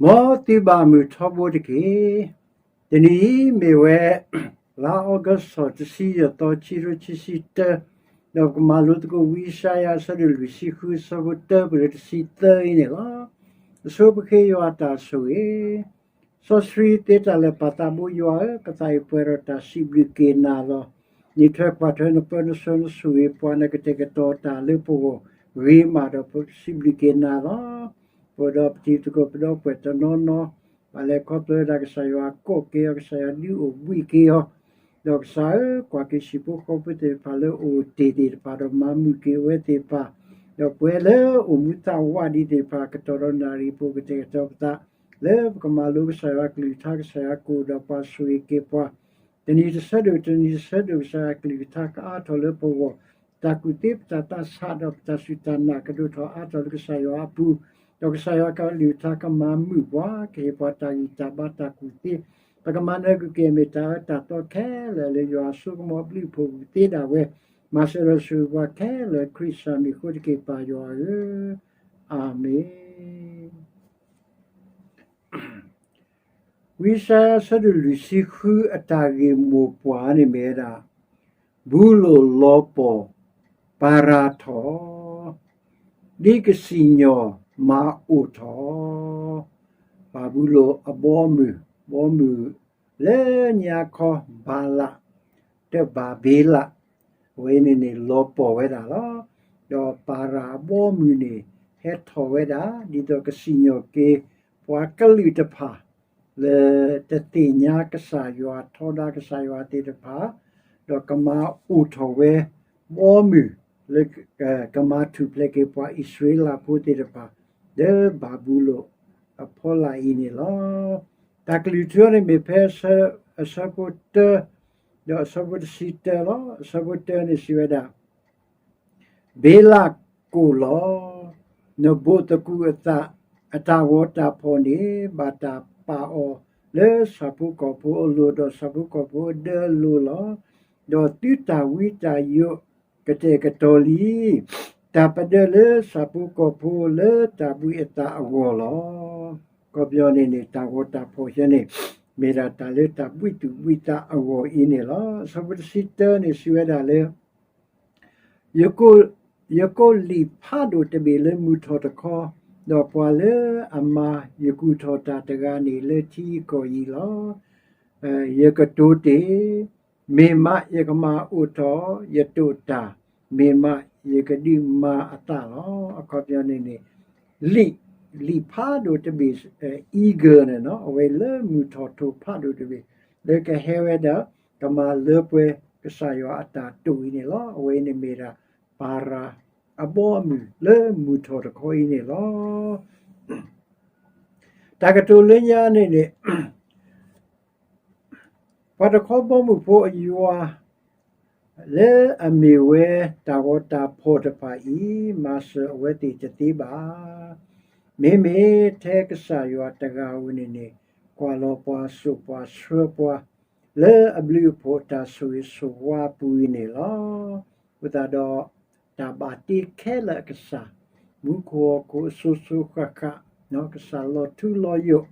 မ်သုဘၣ်မုာ်ထီဘိတက့ၢ်. တနံၤအံၤမ့ၢ်ဝဲ လါအီကူးထီၣ်တဆံယဲၢ်သီ ခံကထိခံဆံတၢ, ဒီးပကမၤလိသကိးဝံယၡါယၤအဆၢဒိၣ်လွံၢ်ဆံဃု အဆၢဖိတၢပှဲၤလၢတဆံသၢအံၤန့ၣ်လီၤ. အဆိပဃ့ယွၤအတၢ်ဆိၣ်ဂ့ၤ စီဆှံသ့တၢ်လၢာ် ပၢ်သးဘိယွၤဧၢ, ကသးအံၤပှဲၤဒီးတၢ်စံးဘျုးက့ၤနၤလီၤ. နံၣ်ထွဲကွၢ်ထွဲနပၢနဆှၢနဆိၣ်ဂ့ၤပှၤ နကတဲာ်ကတီၤတၢ်လၢပဂီၢ်ဂ့ၤမးဒီး ပစံးဘျုးက့ၤနၤလီၤ. ပဝဲဒီးပတံၤသကိးပဒီပုၢ်ဝဲၢ်တနီၤနီၤ ဘၣ်လဲၤခီဖျိဝဲဒၣ် ကစၢ်ယွၤကိးက့ၤအီၤ, ကစၢ်ယွၤဒုးအိၣ်ဘှံးက့ၤအီၤ, ဒီးကစၢ်ဧၢ, ကွၢ်က့ၤဟံၣ်ဖိဃီဖိသ့ၣ်တဖၣ်လၢအိၣ်တ့ၢ်သ့ၣ်တဖၣ်ဒီး မၤမုာ်က့ၤအဝဲသ့ၣ်တဖၣ်, ဒီးပဝဲလၢအိၣ်မူသးဝးဒ်သ့ၣ်တဖၣ် ကတီၢ်ဒီးနၣ်ရံၣ်အပူၤ ကတဲာ်ကတီၤပသး လၢပကမၤလိကစၢ်ယွၤအကလုၢ်ကထါ, ကစၢ်ယွၤကအိၣ်ဒီးပှၤဆိၣ်ဂ့ၤက့ၤပှၤ တနံၤတဆၢဒိၣ်တနံၤတဆၢဒိၣ် ကစၢ်ယွၤအကလုၢ်ကထါကအါထီၣ်လၢပဂီၢ်, တၢ်ကူၣ်သ့ပတၢ်သးဆးဒီးပတၢ်စူၢ်တၢ်နာ်ကဒိၣ်ထီၣ်အါထီၣ်လၢကစၢ်ယွၤအပူၤ, ဒီးကစၢ်ယွၤအကလုၢ်ကထါကမၤမုာ်ပှၤ, ကဟ့ၣ်ပှၤတၢ်ဂံၢ်တၢ်ဘါတၢ်ကူၣ်သ့, ပကမၤနၢၤကွံာ်က့ၤမ့ၢ်တၢ်အၢတၢ်သီခဲလၢာ်လၢယွၤအစိကမီၤဘျုးဖှိၣ်က့ၤသ့ဒၣ်ဝဲ, မၤစၢၤဒီးဆိၣ်ဂ့ၤပှၤခဲလၢာ်ခရံာ်စၢ်မံၤအဃိတက့ၢ် ပၢ်ယွၤဧၢ, အၤမ့ၣ်. ဝံယၡါယၤအဆၢဒိၣ်လွံၢ်ဆံဃုအတၢ်ဂ့ၢ်မိၢ်ပှၢ်န့ၣ်မ့ၢ်ဝဲဒၣ်, ဘူလိၣ်လီၤပှီၢ်ပၤရၤထီၣ်, ဒ်ကစံၣ်ညီၣ်မၤအိၣ်ထီၣ်, ဘၤဘူလိၣ်အဘီအမုၢ်, ဘီအမုၢ်လၢညါခီ ဘၤလး, တၢ်ဘၤဘ့လး, အဝဲန့ၣ်န့ၣ်လီၤပှီၢ်ဝဲဒၣ်လီၤ. ဒီးပၤရၤအဘီအမုၢ်န့ၣ် ဟဲထီၣ်ဝဲဒၣ် ဒ်သိးကစံၣ်ညီၣ်က့ၤ ပှၤကလုာ်တဖၣ် လၢတသ့ၣ်ညါကစၢ်ယွၤ ထီဒါကစၢ်ယွၤသ့ၣ်တဖၣ်, ဒီးကမၤအိၣ်ထီၣ်ဝဲ ဘီအမုၢ် လၢ ကမၤထူၣ်ဖျဲးက့ၤပှၤအံၣ်စရ့လးဖိသ့ၣ်တဖၣ် လၢဘၤဘူလိၣ်အဖီလာ်အံၤန့ၣ်လီၤ. တၢ်ကလုၢ်ထူန့ၣ်မ့ၢ်ဖဲ အဆၢဖိတၢ ဒီးအဆၢဖိတဆံတၢလီၤ. အဆၢဖိတၢန့ၣ်စံးဝဲဒၣ် ဘ့လးကိၣ်လီၤ. နဘိးသကူးအသး အတၢ်ဂီၤတၢ်ဖီၣ်န့ၣ် ဘၣ်တၢ်ပာ်အီၤလၢဆၣ်ဖိကီၢ်ဖိအလိၤ ဒီးဆၣ်ဖိကီၢ်ဖိအဒၢအလိၤလီၤ. ဒီးသုတၢ်ဝံတၢ်ယိးကတဲာ်ကတီၤလံ တၢ်ပဒၢလၢဆၣ်ဖိကီၢ်ဖိလၢတၢ်ဘှံးအသးအဂီၢ်လီၤ. အခီပညီန့ၣ်န့ၣ် တၢ်ဂီၤတၢ်ဖီၣ်ယဲန့ၣ် မ့ၢ်ဒၣ်တၢ်လၢတၢ်ဘှံးသူၣ်ဘှံးသးအဂီၢ်အံၤန့ၣ်လီၤ. အဆၢဖိတဆံတၢန့ၣ်စံးဝဲဒၣ်လၢ ယကိး ယကိးလံာ်ဖးဒိၣ်တဘ့ၣ်လၢမုၢ်ထီၣ်တခီ, ဒီးပှၤလၢအမၤယကူၣ်ထီၣ်တၢ်တဂၤန့ၣ် လၢထံကီၢ်အံၤလီၤ. ယကတိၤတ့ၢ်, မ့ၢ်မးယကမၤအိၣ်ထီၣ်ယတိာ်တၢ်, မ့ၢ်မးယကဒုးမၤအသးလီၤ. အခီပညီန့ၣ်န့ၣ် လံာ် လံာ်ဖးဒိၣ်တဘ့ၣ် eagle န့ၣ် အဝဲလၢမုၢ်ထီၣ်ထီၣ်ဖးဒိၣ်တဘ့ၣ် လၢကဟဲဝဲဒၣ် ကမၤလၢပှဲၤကစၢ်ယွၤအတၢ်တိာ်အံၤန့ၣ်လီၤ. အဝဲန့ၣ်မ့ၢ်ဒၣ် ပၤရၤအဘီအမုၢ်လၢမုၢ်ထီၣ်တခီအံၤန့ၣ်လီၤ. တၢ်ကတိၤလၢညါန့ၣ်န့ၣ် ပှၤတခီဘီမုၢ်ဖိအယွၤ လၢအမ့ၢ်ဝဲတၢ်ဂီၤတၢ်ဖီၣ်တဖၣ်အံၤ မၤစၢၤအဝဲသ့ၣ်တသ့ဘၣ်. မ့မ့ၢ်ထဲကစၢ်ယွၤတဂၤဧိၤန့ၣ်န့ၣ် ကွၢ်လီၤပှၤစိာ်ပှၤဆှၢပှၤ လၢအဘျုးအဖှိၣ်တၢ်ဆိၣ်ဂ့ၤဆိၣ်ဝါအပူၤအံၤန့ၣ်လီၤ. အဃိသတးဒီး တၢ်ဘၣ်တ့ခဲလၢာ်အကစၢ်, မူခိၣ်ဟီၣ်ခိၣ်အစိၤစိၤဃၣ်ဃၣ်, ကစၢ်လီၤထူလီၤယိာ်,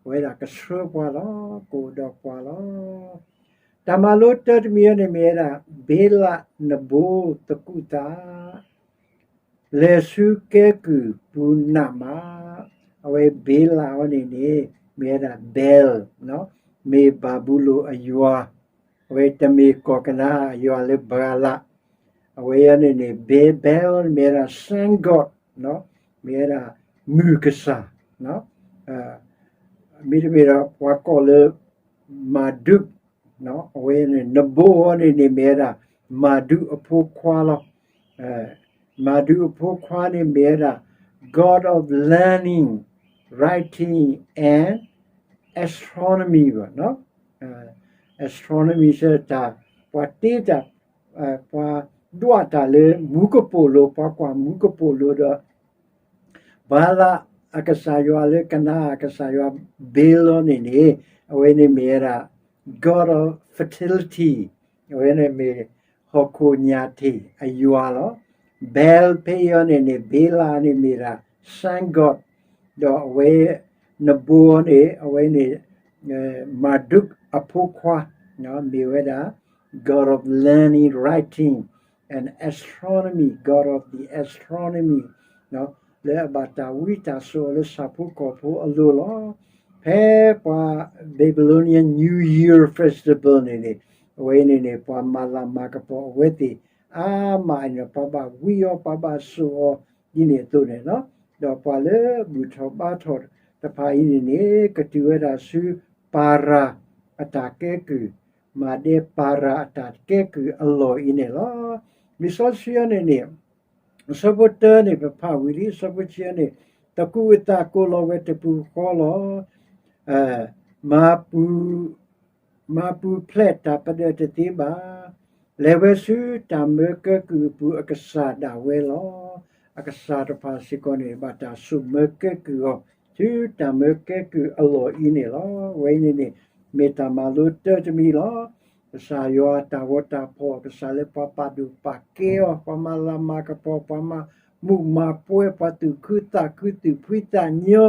အဝဲဒၣ်ကဆှၢပှၤလီၤ, ကအိၣ်ဒီးပှၤလီၤ. တၢ်မၤလိတၢတမံၤအံၤန့ၣ်မ့ၢ်ဝဲဒၣ် ဘ့လးနဘိသကူးသး လဲၤဆူကဲကုၢ်ပူၤနးမး, အဝဲဘ့လးအံၤန့ၣ်န့ၣ် မ့ၢ်ဝဲဒၣ် Baal, မ့ၢ်ဘၤဘူလိၣ်အယွၤ, အဝဲတမ့ၢ်ကီၢ်ကနၤအယွၤလၢဘၤလး, အဝဲအံၤန့ၣ်န့ၣ် Baal, Baal မ့ၢ်ဝဲဒၣ် sun god, မ့ၢ်ဝဲဒၣ်မုၢ်ကစၢ်, မ့တမ့ၢ်ဒီးပှၤကိးလၢ Marduk, အဝဲန့ၣ် နဘိအံၤန့ၣ်န့ၣ်မ့ၢ်ဝဲဒၣ် မၤဒုးအဖိခွါလီၤ. မၤဒုးအဖိခွါန့ၣ်မ့ၢ်ဝဲဒၣ် god of learning, writing and astronomy ဘၣ်. astronomy စ့ၢ်တၢ် ပှၤတ့တၢ် ပှၤဒွးတၢ်လၢမူကပိာ်လိၤ, ပှၤကွၢ်မူကပိာ်လိၤဒီး ဘၤလးအကစၢ်ယွၤလၢကနၤအကစၢ်ယွၤ ဘ့လးအံၤန့ၣ်န့ၣ် အဝဲန့ၣ်မ့ၢ်ဝဲဒၣ် god of fertility, အဝဲန့ၣ်မ့ၢ်ဟီၣ်ခိၣ်ညၣ်ထံၣ်အယွၤလီၤ. Baal ဖဲအံၤန့ၣ်န့ၣ် ဘ့လးန့ၣ်မ့ၢ်ဒၣ် sun god, ဒီးအဝဲ နဘူန့ၣ် အဝဲန့ၣ် Marduk အဖိခွါ မ့ၢ်ဝဲဒၣ် god of learning, writing and astronomy, god of the astronomy လၢအဘၣ်တၢ်ဝံတၢ်စိာ်အီၤလၢဆၣ်ဖိကီၢ်ဖိအလိၤလီၤ. ဖဲပှၤ Babylonian New Year Festival န့ၣ်န့ၣ် အဝဲန့ၣ်န့ၣ် ပှၤမၤလၤမၤကပီၤအဝဲသ့ၣ်အါမးန့ၣ် ပှၤဘၣ်ဝံအီၤ ပှၤဘၣ်စိာ်အီၤဒ်န့ၣ်အသိးန့ၣ်လီၤ. ဒီးပှၤလၢဘူၣ်ထီၣ်ဘါထီၣ်တဖၣ်အံၤန့ၣ်န့ၣ် ကတုၤဝဲဒၣ်ဆူပၤရၤအတၢ်ကဲကုၢ်, မၤဒဲပၤရၤအတၢ်ကဲကုၢ်အလီၢ်အံၤန့ၣ်လီၤ. လံာ်စီဆှံအံၤန့ၣ်န့ၣ် အဆၢဖိတၢန့ၣ် ပဖးဝံၤလံ, အဆၢဖိခံန့ၣ် တကူးအသးကိးလီၤဝဲတပူၤဃီလီၤ. မၤပူၤ မၤပူၤဖျဲးတၢ်ပဒၢးတသ့ဘၣ်. လဲၤဝဲဆူတၢ်မၢကဲကုၢ်အပူၤအကစၢ်ဒၣ်ဝဲလီၤ. အကစၢ်တဖၣ်စ့ၢ်ကီးန့ၣ် ဘၣ်တၢ်ဆိၣ်မၢကဲကုၢ်အီၤ ဆူတၢ်မၢကဲကုၢ်အလီၢ်အံၤန့ၣ်လီၤ. အဝဲအံၤန့ၣ်န့ၣ် မ့ၢ်တၢ်မၤလိတၢတမံၤလီၤ. ကစၢ်ယွၤတၢ်ဂီၤတၢ်ဖီၣ် ကစၢ်လၢပှၤပာ်ဒိၣ်ပာ်ကဲအီၤ, ပှၤမၤလၤမၤကပီၤ, ပှၤမၤမုာ်မၤပှဲၤ, ပှၤသူၣ်ခုသးခု သူၣ်ဖှံသးညီ,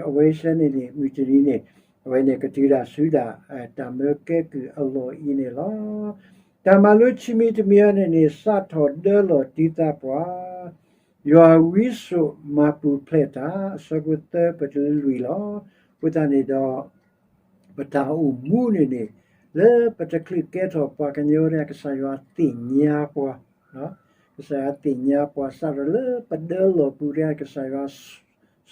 အဝဲဆဲန့ၣ်န့ၣ် မုၢ်တနံၤန့ၣ် အဝဲန့ၣ်ကတုၤဒၣ်ဆူဒၣ် တၢ်မၢကဲကုၢ်အလီၢ်အံၤန့ၣ်လီၤ. တၢ်မၤလိခံမံၤတမံၤအံၤန့ၣ်န့ၣ် စးထီၣ်ဒၢလီၢ်တံၢ်သးပှၢ်, ယွၤဝံစိာ်မၤပူၤဖျဲးတၢ် အဆၢဖိသၢပတုၤလၢလွံၢ်လီၤ. အဃိသတးန့ၣ်ဒီး ပတၢ်အိၣ်မူန့ၣ်န့ၣ် လၢပတချုးကဲထီၣ်ပှၤကညီဒၣ် ကစၢ်ယွၤသ့ၣ်ညါပှၤ, ကစၢ်ယွၤသ့ၣ်ညါပှၤစးထီၣ်လၢပဒၢလီၢ်ပူၤဒၣ် ကစၢ်ယွၤ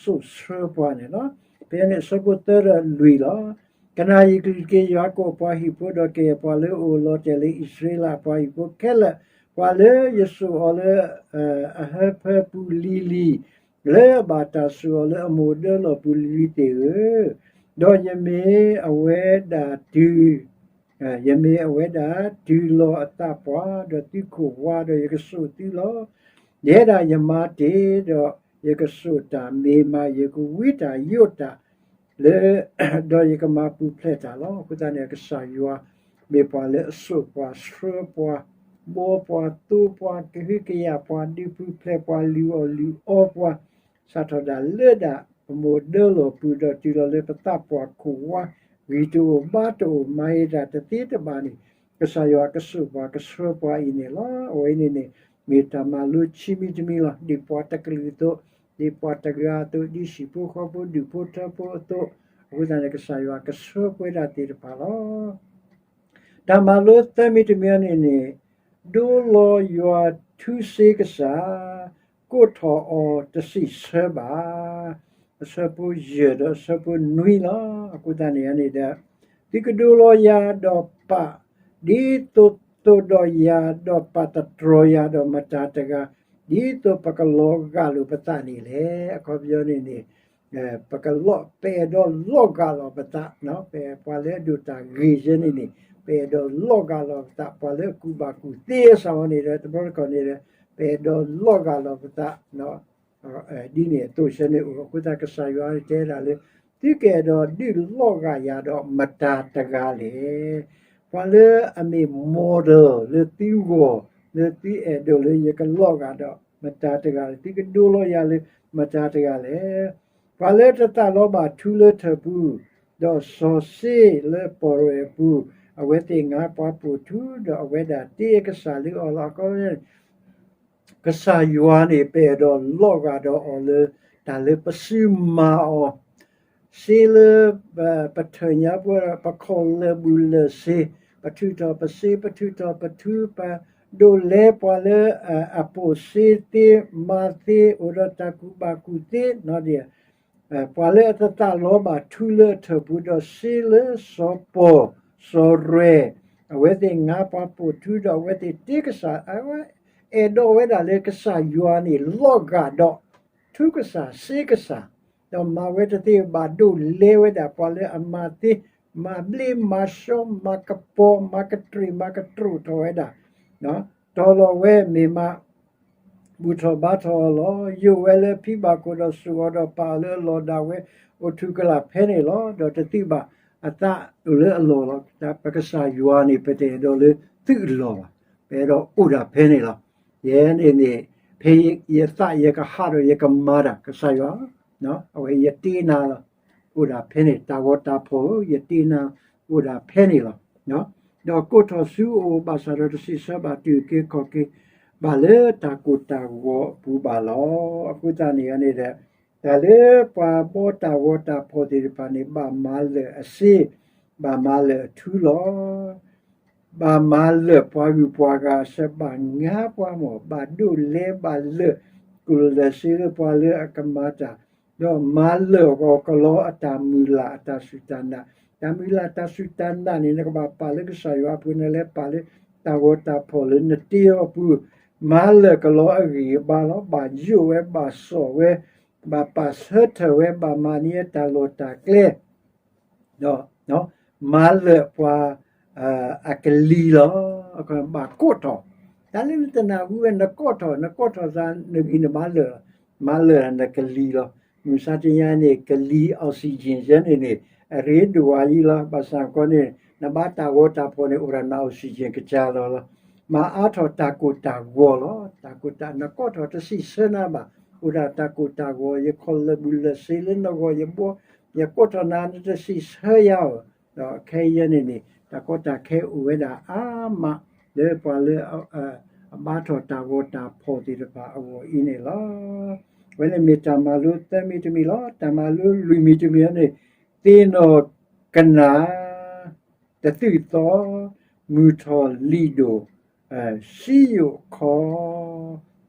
စိာ်ဆှၢပှၤန့ၣ်လီၤ. ဖဲန့ၣ်အဆၢဖိသၢဒီးလွံၢ်လီၤ. ကနၣ်ယကလုၢ်တက့ၢ် ယွၤကိးပှၤဟံၣ်ဖိ ဒီးကယဲၢ်ပှၤလၢအအိၣ်လီၤတဲာ်လၢအံၣ်စရ့လးအပှၤဟံၣ်ဖိခဲလၢာ်, ပှၤလၢယစိာ်အီၤလၢ အဟၢဖၢပူၤလံၤလံၤ, လၢအဘၣ်တၢ်စိာ်အီၤလၢအမိၢ်ဒၢလီၢ်ပူၤလံၤလံၤသ့ၣ်ဧၢ, ဒီးယမ့ၢ်အဝဲဒၣ်တုၤ ယမ့ၢ်အဝဲဒၣ်တုၤလီၤအသးပှၢ်, ဒီးသုခိၣ်ဝါ, ဒီးယကစိာ်သုလီၤ. ယဲဒၣ်ယမါတ့ၢ်, ဒီးယကစိာ်တၢ်မ့ၢ်မး, ယကဝံတၢ်ယိးတၢ်လၢ ဒီးယကမၤပူၤဖျဲးတၢ်လီၤ. အဃိသတးန့ၣ် ကစၢ်ယွၤမ့ၢ်ပှၤလၢအစိာ်ပှၤဆှၢပှၤ, ဘှီပှၤသိပှၤ, ကဟုကယာ်ပှၤ, ဒုးပူၤဖျဲးပှၤ, လုၢ်အီၣ်လုၢ်အီပှၤ, စးထီၣ်ဒၣ်လၢဒၣ်ပမိၢ်ဒၢလီၢ်ပူၤဒီးတုၤလီၤလၢပသးပှၢ်ခိၣ်ဝါ, ဂံၢ်တအိၣ်ဘါတအိၣ် မၤယဲဒၣ်တသ့တဘၣ်န့ၣ် ကစၢ်ယွၤကစိာ်ပှၤကဆှၢပှၤအံၤန့ၣ်လီၤ. အဝဲအံၤန့ၣ်န့ၣ် မ့ၢ်တၢ်မၤလိခံမံၤတမံၤလီၤ. ဒ်ပှၤတကလုာ်အသိး, ဒ်ပှၤတဂၤအသိး, ဒ်ဟံၣ်ဖိဃီဖိ ဒူၣ်ဖိထၢဖိအသိး, အဃိသတးန့ၣ် ကစၢ်ယွၤကဆှၢပှဲၤဒၣ်သ့ၣ်တဖၣ်လီၤ. တၢ်မၤလိသၢမံၤတမံၤန့ၣ်န့ၣ် ဒိလီၤယွၤထူစ့ကစၢ်, ကိးထီၣ်အီၤတစံးဆၢဘၣ်. အဆၢဖိယဲၢ်ဒီးအဆၢဖိနွံလီၤ. အဃိသတးန့ၣ်န့ၣ်ဒီး သုကဒိလီၤယၤဒီးပာ်, ဒ်သိးသိးဒီးယၤဒီးပာ်သတြီၤယၤဒီးမတၤတဂၤ, ဒ်သိးပကလီၤဂာ်လိာ်ပသးန့ၣ်လဲၣ်. အခီပညီန့ၣ်န့ၣ် ပကလီၤ, ပအဲၣ်ဒိးလီၤဂာ်လီၤပသး, ပပှၤလၢအဒိးတၢ်ဂ့ၤယဲန့ၣ်န့ၣ် ပအဲၣ်ဒိးလီၤဂာ်လီၤပသး, ပှၤလၢအကူၣ်ဘၣ်ကူၣ်သ့စးဝဲန့ၣ်ဒီး တဘျီတခီၣ်န့ၣ်ဒီး ပအဲၣ်ဒိးလီၤဂာ်လီၤပသး ဒ်န့ၣ်အသိးဆၢန့ၣ်အိၣ်. အဃိသတးကစၢ်ယွၤတဲဒၣ်လၢ သုကအဲၣ်ဒိးဒုးလီၤဂာ်ယၤဒီးမတၤတဂၤလဲၣ်. ပှၤလၢအမ့ၢ် model လၢသုဂီၢ် လၢသုအဲၣ်ဒိးလၢယကလီၤဂာ်ဒီးမတၤတဂၤလဲၣ်, သုကဒိလီၤယၤလၢမတၤတဂၤလဲၣ်. ပှၤလၢတသးလီဘၣ်ထူလၢထၢၣ်ပူၤ, ဒီးစီၤစ့လၢပီၣ်ရဲၣ်အပူၤ, အဝဲသ့ၣ်ငါပှၤပိာ်ထူ, ဒီးအဝဲဒၣ်တ့အကစၢ်လၢအီၤလီၤ. အခီပညီန့ၣ် ကစၢ်ယွၤန့ၣ် ပအဲၣ်ဒိးလီၤဂာ်ဒီးအီၤလၢ တၢ်လၢပစုမၤအီၤ, စ့လၢ ပထၢၣ်ညါပှဲၤ ပခီၣ်လၢာ်ဘူၣ်လၢာ်စ့, ပထုးထီၣ်ပစ့ ပထုးထီၣ်ပထူ, ပဒိးလဲပှၤလၢအပိာ်စ့သ့ မၤသ့ အိၣ်ဒီးတၢ်ကူၣ်ဘၣ်ကူၣ်သ့နီၤဒံး ပှၤလၢအတသးလီဘၣ်ထူလၢအထၢၣ်ပူၤ ဒီးစ့လၢစီၤပီၢ် စီၤရဲၣ် အဝဲသ့ၣ်ငါပှၤပိာ်ထူ ဒီးအဝဲသ့ၣ်တ့ကစၢ်, အဝဲအဲၣ်ဒိးဝဲဒၣ်လၢကစၢ်ယွၤန့ၣ် လီၤဂာ်ဒီး ထူကစၢ် စ့ကစၢ်, ဒီးမၤဝဲတသ့ဘၣ် ဒိးလဲဝဲဒၣ်ပှၤလၢအမၤသ့, မၤဘျ့မၤဆှီ မၤကပီၤ မၤကတြူာ် မၤကတြူာ်ထီၣ်ဝဲဒၣ် တီၤလီၤဝဲမ့ၢ်မး ဘူၣ်ထီၣ်ဘါထီၣ်အီၤလီၤ. ယိးဝဲလၢဖံဘၣ်ခိၣ်ဒီးစိာ်အီၤဒီးပာ်အီၤလၢအလီၢ်ဒၣ်ဝဲ အိၣ်ထူၣ်ကလာ်ဖဲန့ၣ်လီၤ. ဒီးတသုးဘၣ်အသးအိၣ်လၢအလီၢ်လီၤ. ပကစၢ်ယွၤန့ၣ် ပတအဲၣ်ဒိးလၢသုးအလီၢ်ဘၣ်. ပအဲၣ်ဒိးအိၣ်ဒၣ်ဖဲန့ၣ်လီၤ. ယဲန့ၣ်န့ၣ် ဖဲယသးယကဟးဒီးယကမၤတၢ် ကစၢ်ယွၤ အဝဲယတ့နၤလီၤ. အိၣ်ဒၣ်ဖဲန့ၣ်, တၢ်ဂီၤတၢ်ဖီၣ်ဧၢ, ယတ့နၤအိၣ်ဒၣ်ဖဲန့ၣ်လီၤ. ဒီးကိးထီၣ်ဆူအအိၣ် ဘၣ်ဆၣ်ဒီးတစံးဆၢဘၣ် တုၤက့ၤခီၣ်က့ၤဘၣ်လၢတၢ်ကိၢ်တၢ်ဂီၤအပူၤဘၣ်လီၤ. အဃိသတးန့ၣ်န့ၣ်ဒီး, တၢ်လၢပှၤဘီတၢ်ဂီၤတၢ်ဖီၣ်သ့ၣ်တဖၣ်န့ၣ် ဘၣ်မၤလၢာ်အစ့, ဘၣ်မၤလၢာ်အထူလီၤ. ဘၣ်မၤလၢာ်ပှၤဂုၤပှၤဂၤအဆၢ, ဘၣ်ငါပှၤမၢ်, ဘၣ်ဒိးလဲဘၣ်လၢာ် ကိၣ်လၢာ်စ့လၢပှၤလၢအကမၤတၢ်, ဒီးမၤလၢာ်အဂီၢ်ကလီအတၢ်မုၢ်လၢ်အတၢ်စူၢ်တၢ်နာ်, တၢ်မုၢ်လၢ်တၢ်စူၢ်တၢ်နာ်န့ၣ် နကဘၣ်ပာ်လၢကစၢ်ယွၤအပူၤ, နလဲၤပာ်လၢတၢ်ဂီၤတၢ်ဖီၣ်လၢနတ့အီၤအပူၤ, မၤလၢာ်ကလီအဂံၢ်အဘါလီၤ. ဘၣ်ယိၣ်ဝဲ, ဘၣ်စိာ်ဝဲ, ဘၣ်ပာ်ဆၢထၢၣ်ဝဲ, ဘၣ်မၤန့ၢ်တၢ်လီၢ်တၢ်ကျဲ ဒီး မၤလၢာ်ပှၤ အကလံၤလီၤ. ဘၣ်ကိးထီၣ်, တၢ်လၢနတနၢ်ဟူဝဲ နကိးထီၣ်, နကိးထီၣ်သး နဂံၢ်နဘါလၢာ်, မၤလၢာ်နကလံၤလီၤ. မုၢ်မဆါတနံၤအံၤန့ၣ် ကလံၤ oxygen ယဲန့ၣ်န့ၣ် အရ့ဒိၣ်ဝဲယံၤလီၤ. ဘၣ်ဆၣ်ကီန့ၣ် နဘါတၢ်ဂီၤတၢ်ဖီၣ်န့ၣ် အိၣ်ဒီးန oxygen ကစၢ်လီၤလီၤ. မၤအါထီၣ်တၢ်ကိၢ်တၢ်ဂီၤလီၤ. တၢ်ကိၢ်တၢ်, နကိးထီၣ်တစံးဆၢနၤဘၣ်, အိၣ်ဒၣ်တၢ်ကိၢ်တၢ်ဂီၤ, ယခီၣ်လၢာ်ဘူၣ်လၢာ်စ့လၢနဂီၢ်ယဘီ, ယကိးထီၣ်နၤ နတစံးဆၢယၤဧၢ. ဒီးခဲအံၤန့ၣ်န့ၣ် တၢ်ကီတၢ်ခဲအိၣ်ဝဲဒၣ်အါမး လၢပှၤလၢ အဘါထီၣ်တၢ်ဂီၤတၢ်ဖီၣ်သ့ၣ်တဖၣ်အဂီၢ်အံၤန့ၣ်လီၤ. အဝဲန့ၣ်မ့ၢ်တၢ်မၤလိသၢမံၤတမံၤလီၤ. တၢ်မၤလိလွံၢ်မံၤတမံၤန့ၣ်, သ့ၣ်နီၣ်ကနၣ် တသုးသီ, မုၢ်ထီၣ်လံာ်ဒိၣ် စံယိၣ်ခီ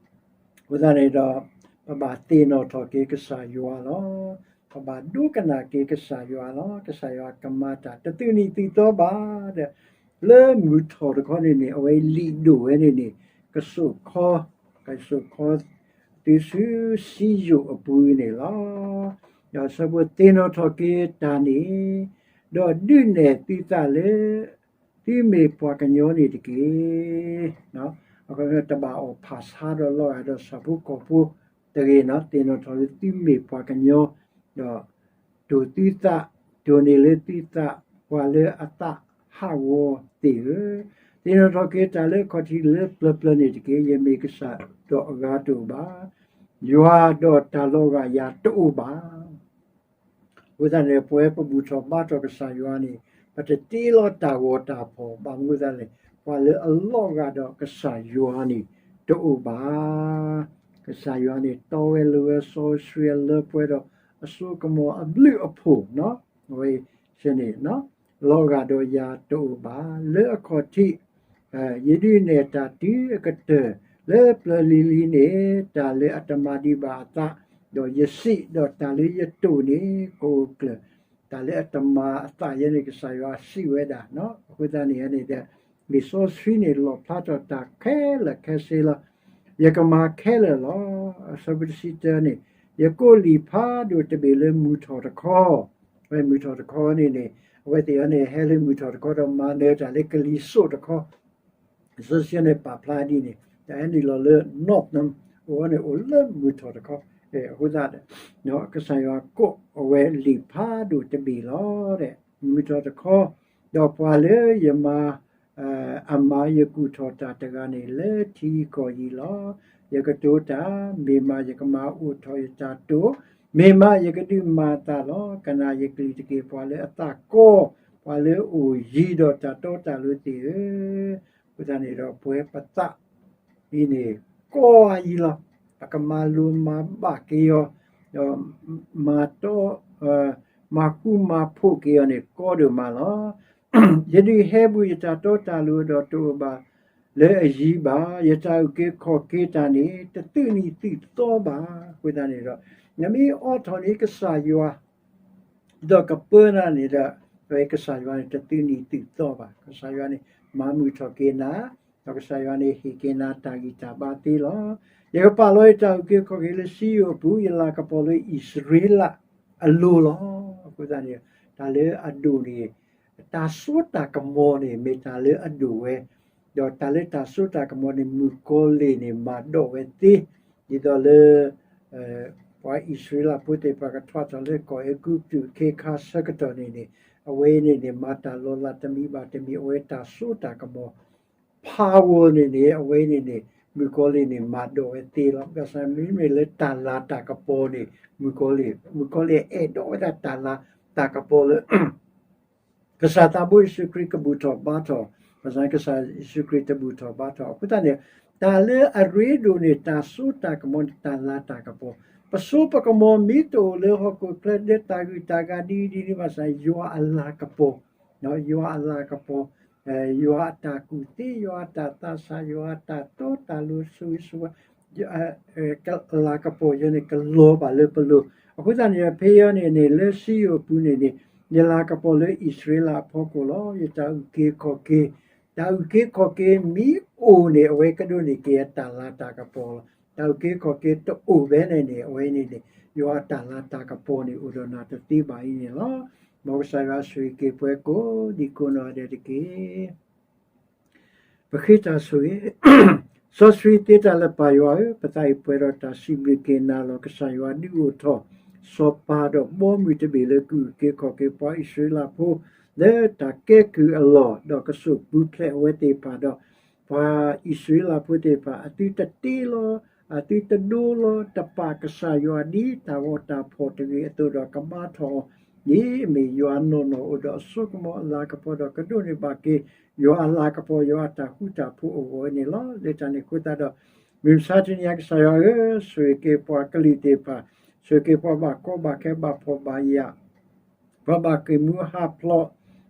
အဃိသတးန့ၣ်ဒီး ပဘၣ်သ့ၣ်နီၣ်ထီၣ်က့ၤကစၢ်ယွၤလီၤ. ပဘၣ်ဒိကနၣ်က့ၤကစၢ်ယွၤလီၤ. ကစၢ်ယွၤကမၤတၢ်တသုးနံၣ်သုးသီဘၣ်ဒီး, လၢမုၢ်ထီၣ်တခီန့ၣ်န့ၣ် အဝဲလံာ်ဒိၣ်ဝဲန့ၣ်န့ၣ် ကစိာ်ခီ, ကစိာ်ခီ တုၤဆူစံယိၣ်အပူၤန့ၣ်လီၤ. ဒီးဆၢဖိသ့ၣ်နီၣ်ထီၣ်က့ၤတၢ်န့ၣ်, ဒီးဒုးနဲၣ်သုသးလၢ သုမ့ၢ်ပှၤကညီန့ၣ်တက့ၢ်. တဘၣ်အီၣ်ဖးဆါဒီးလီၤဂာ်ဒီးဆၣ်ဖိကီၢ်ဖိတဂ့ၤန့ၣ်, သ့ၣ်နီၣ်ထီၣ်လၢသုမ့ၢ်ပှၤကညီ, ဒီးတိၢ်သုသး, တိၢ်န့ၢ်လၢသုသး, ပှၤလၢအသးဟးဂီၤသ့ၣ်ဧၢ, သ့ၣ်နီၣ်ထီၣ်က့ၤတၢ်လၢအခီၣ်ထံးလၢပျၢၤပျၢၤန့ၣ်တက့ၢ်. ယမ့ၢ်ကစၢ်ဒီးအဂၤတအိၣ်ဘၣ်, ယွၤဒီးတၢ်လီၤဂာ်ယၤတအိၣ်ဘၣ်. အဃိသတးန့ၣ် ပဝဲပဘူၣ်ထီၣ်ဘါထီၣ်ကစၢ်ယွၤန့ၣ် ပတတ့လီၤတၢ်ဂီၤတၢ်ဖီၣ်ဘၣ်. မနုၤအဃိသတးလဲၣ်, ပှၤလၢအလီၤဂာ်ဒီးကစၢ်ယွၤန့ၣ် တအိၣ်ဘၣ်. ကစၢ်ယွၤန့ၣ် တီဝဲလိၤဝဲစီဆှံအလၢပှဲၤဒီး အစိကမီၤအဘျုးအဖှိၣ်န့ၣ်, အဝဲန့ၣ် လီၤဂာ်ဒီးယၤတအိၣ်ဘၣ်. လၢအခီၣ်ထံး ယဒုးနဲၣ်တၢ်တုၤအကတၢၢ် လၢပျၢၤလံၤလံၤန့ၣ် တၢ်လၢအတမၤဒံးဘၣ်အသး, ဒီးယစံး, ဒီးတၢ်လၢယတိၢ်န့ၣ် ကအိၣ်ကျၢၤ, တၢ်လၢအတမၤအသးယဲန့ၣ် ကစၢ်ယွၤစံးဝဲဒၣ်. အဃိသတးန့ၣ်န့ၣ်ဒီး လံာ်စီဆှံန့ၣ် လီၣ်ဖျါထီၣ်တၢ်ခဲလၢာ်ခဲဆ့လီၤ. ယကမၤခဲလၢာ်လီၤ. အဆၢဖိတဆံတၢန့ၣ်, ယကိးလံာ်ဖးဒိၣ်တဘ့ၣ်လၢမုၢ်ထီၣ်တခီ, ဝဲမုၢ်ထီၣ်တခီန့ၣ်န့ၣ်, အဝဲသ့ၣ်အံၤန့ၣ် ဟဲလၢမုၢ်ထီၣ်တခီဒီးမၤနၢၤတၢ်လၢကလံၤစိးတခီ, စီဆှံန့ၣ်ပာ်ဖျါဒ်န့ၣ်, တၢ်ဟဲနုာ်လီၤလၢ north န့ၣ်, အဝဲန့ၣ်အိၣ်လၢမုၢ်ထီၣ်တခီ, အဃိသတးဒီး ကစၢ်ယွၤကိးအဝဲလံာ်ဖးဒိၣ်တဘ့ၣ်လီၤ. မုၢ်ထီၣ်တခီ, ဒီးပှၤလၢယမၤ အမၤယကူၣ်ထီၣ်တၢ်တဂၤန့ၣ် လၢထံကီၢ်အံၤလီၤ. ယကတိၤတၢ်, မ့ၢ်မးယကမၤအိၣ်ထီၣ်ယတၢ်တိာ်, မ့ၢ်မးယကဒုးမၤအသးလီၤ. ကနၣ်ယကလုၢ်တက့ၢ်, ပှၤလၢအသးကီ, ပှၤလၢအအိၣ်ယံၤဒီးတၢ်တီတၢ်လိၤသ့ၣ်ဧၢ. အဃိသတးန့ၣ်ဒီး ပဝဲပသးအံၤန့ၣ် ကီအံၤလီၤ. ပကမၤလိၤမၤဘၣ်က့ၤအီၤ, ဒီးမၤတီ မၤဃူမၤဖိးက့ၤအီၤန့ၣ် ကီဒိၣ်မးလီၤ. ယဒုးဟဲဘူးယတၢ်တီတၢ်လိၤဒီးတအိၣ်ဘၣ်လၢအယံၤဘၣ်. ယတၢ်အုၣ်က့ၤခီၣ်က့ၤတၢ်န့ၣ် တသုးနံၣ်သုးသီဘၣ်. အဃိသတးန့ၣ်ဒီး နမ့ၢ်အိးထီၣ်န့ၢ်ကစၢ်ယွၤ ဒီးကပၢနၤန့ၣ်ဒီး ကစၢ်ယွၤန့ၣ် တသုးနံၣ်သုးသီဘၣ်. ကစၢ်ယွၤန့ၣ် မၤမုာ်ထီၣ်က့ၤနၤ, ဒီးကစၢ်ယွၤန့ၣ် ဟ့ၣ်က့ၤနၤတၢ်ဂံၢ်တၢ်ဘါသ့လီၤ. ယကပာ်လီၤယတၢ်အုၣ်က့ၤခီၣ်က့ၤလၢစံယိၣ်အပူၤ, ယလၤကပီၤလၢအံၣ်စရ့လးအလိၤလီၤ. အဃိသတးန့ၣ် တၢ်လၢအဒိၣ်န့ၣ် တၢ်စိတၢ်ကမီၤန့ၣ် မ့ၢ်တၢ်လၢအဒိၣ်ဝဲ, ဒီးတၢ်လၢတၢ်စိတၢ်ကမီၤန့ၣ် မုၣ်ကီၤလံၢ်န့ၣ် မၤဒိးဝဲသ့, ဒ်သိးလၢ ပှၤအံၣ်စရ့လးဖိသ့ၣ်တဖၣ်ကထီၣ်ထီၣ်လၢကီၢ်အဲၤကူပတူးအခ့အခါဆၢကတီၢ်န့ၣ်န့ၣ်, အဝဲအံၤန့ၣ်န့ၣ် မၤတၢ်လီၤလးတမံၤဘၣ်တမံၤ အဝဲတၢ်စိတၢ်ကမီၤ power န့ၣ်န့ၣ် အဝဲအံၤန့ၣ်န့ၣ် မုၣ်ကီၤလံၢ်န့ၣ် မၤဒိးဝဲသ့လီၤ. ဘၣ်ဆၣ်မ့မ့ၢ်လၢတၢ်လၤတၢ်ကပီၤန့ၣ် မုၣ်ကီၤလံၢ်, မုၣ်ကီၤလံၢ်အဲၣ်ဒိးဝဲဒၣ်တၢ်လၤတၢ်ကပီၤလၢ ကစၢ်သးဘိယ့ၣ်ၡူးခရံာ်ကဘူၣ်ထီၣ်ဘါထီၣ်, ဘၣ်ဆၣ်ကစၢ်ယ့ၣ်ၡူးခရံာ်တဘူၣ်ထီၣ်ဘါထီၣ်. အဃိသတးန့ၣ် တၢ်လၢအရ့ဒိၣ်န့ၣ် တၢ်စိတၢ်ကမီၤန့ၣ် တၢ်လၤတၢ်ကပီၤ, ပစိပကမီၤမ့ၢ်တအိၣ်လၢဟီၣ်ခိၣ်ချၢဒဲတၢ်ဂုၤတၢ်ဂၤဒ်အံၤဒ်န့ၣ်ဘၣ်ဆၣ် ယွၤအလၤကပီၤ, ယွၤအလၤကပီၤ, ယွၤအတၢ်ကူၣ်သ့, ယွၤအတၢ်သးဆး, ယွၤအတၢ်တီတၢ်လိၤဆိၣ်ဂ့ၤဆိၣ်ဝါ အလၤကပီၤယဲန့ၣ် ကလီၤဘၣ်လၢပလိၤ. အဃိသတးန့ၣ် ဖဲအံၤန့ၣ်န့ၣ် လၢစံယိၣ်အပူၤန့ၣ်န့ၣ် ယလၤကပီၤလၢအံၣ်စရ့လးအဖီခိၣ်လီၤ. ယတၢ်အုၣ်က့ၤခီၣ်က့ၤ, တၢ်အုၣ်က့ၤခီၣ်က့ၤမ့ၢ်အိၣ်န့ၣ် အဝဲကဒိးန့ၢ်က့ၤအတၢ်လၤတၢ်ကပီၤလီၤ. တၢ်အုၣ်က့ၤခီၣ်က့ၤတအိၣ်ဖဲန့ၣ်န့ၣ် အဝဲန့ၣ်န့ၣ် ယွၤအတၢ်လၤတၢ်ကပီၤန့ၣ် အိၣ်ဒီးနၤတသ့ဘၣ်အံၤန့ၣ်လီၤ. မ်ကစၢ်ယွၤဆိၣ်ဂ့ၤက့ၤပှၤကိးဒံကိးနီၢ်ဂၤဒဲးတက့ၢ်. ပဃ့တၢ်ဆိၣ်ဂ့ၤ, စီဆှံသ့တၢ်လၢပၢ်ယွၤဧၢ, ပသးအံၤပှဲၤဒီးတၢ်စံးဘျုးက့ၤနၤလီၤ. ကစၢ်ယွၤဒုးအိၣ်ထီၣ်စီၤပၤဒီးဘီမုၢ်တဘ့ၣ်လၢကအုၣ်က့ၤခီၣ်က့ၤပှၤအံၣ်စရ့လးဖိ လၢတၢ်ကဲကုၢ်အလီၢ်, ဒီးကစိာ်ပူၤဖျဲးအဝဲသ့ၣ်တဖၣ်ဒီး ပှၤအံၣ်စရ့လးဖိသ့ၣ်တဖၣ် အသုတတ့လီၤ, အသုတဒိလီၤ, တပာ်ကစၢ်ယွၤဒ်တၢ်ဂီၤတၢ်ဖီၣ်တဂ့ၤအသိးဒီးကဘါထီၣ်အီၤ, ဒ်အမ့ၢ်ယွၤနီၢ်နီၢ်အိၣ်ဒီးအစိကမီၤအလၤကပီၤဒီးကဒိးန့ၢ်ဘၣ်က့ၤ ယွၤအလၤကပီၤ ယွၤအတၢ်ဃူတၢ်ဖိးအဂီၢ်န့ၣ်လီၤ. လၢတၢ်န့ၣ်အဃိသတးဒီး မုၢ်မဆါတနံၤအံၤ ကစၢ်ယွၤဧၢ, ဆိၣ်ဂ့ၤက့ၤပှၤကလုာ်သ့ၣ်တဖၣ်, ဆိၣ်ဂ့ၤက့ၤပှၤဘၣ်ကီဘၣ်ခဲဘၣ်ဖှီၣ်ဘၣ်ယာ် ပှၤဘၣ်က့ၤမူဟးဖျိး,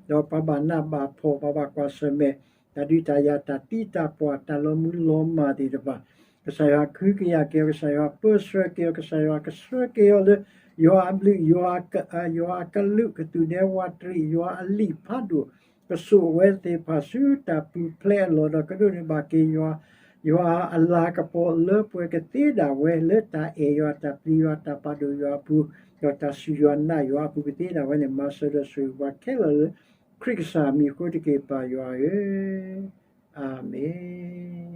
ဒီးပှၤဘၣ်နးဘၣ်ဖှီၣ်, ပှၤဘၣ်ကွၢ်ဆၢၣ်မဲာ်, တၢ်ဒုးတၢ်ယၤ, တၢ်သံတၢ်ပှၢ်, တၢ်လီၤမူလီၤမၢ်သ့ၣ်တဖၣ်, ကစၢ်ယွၤကဟုကယာ်က့ၤအီၤ, ကစၢ်ယွၤပၢဆှၢက့ၤအီၤ, ကစၢ်ယွၤကဆှၢက့ၤအီၤလၢ ယွၤအဘျုး, ယွၤအကလုာ်ကသူၣ်ဒဲဝးတရံး, ယွၤအလံာ်ဖးဒိၣ်, ကစိာ်အဝဲသ့ၣ်တဖၣ်ဆူတၢ်ပူၤဖျဲးအလီၢ်ဒီးကဒိးန့ၢ်ဘၣ်က့ၤယွၤ, ယွၤအလၤကပီၤလၢပှဲၤကသ့ဒၣ်ဝဲလၢတၢ်အဲၣ်ယွၤ, တၢ်ပျံၤယွၤ, တၢ်ပာ်ဒိၣ်ယွၤအပူၤ, ဒီးတၢ်စူၢ်ယွၤနာ်ယွၤအပူၤကသ့ဒၣ်ဝဲန့ၣ် မၤစၢၤဒီးဆိၣ်ဂ့ၤပှၤခဲလၢာ်လၢ ခရံာ်ကစၢ်မံၤအဃိတက့ၢ် ပၢ်ယွၤဧၢ, အၤမ့ၣ်.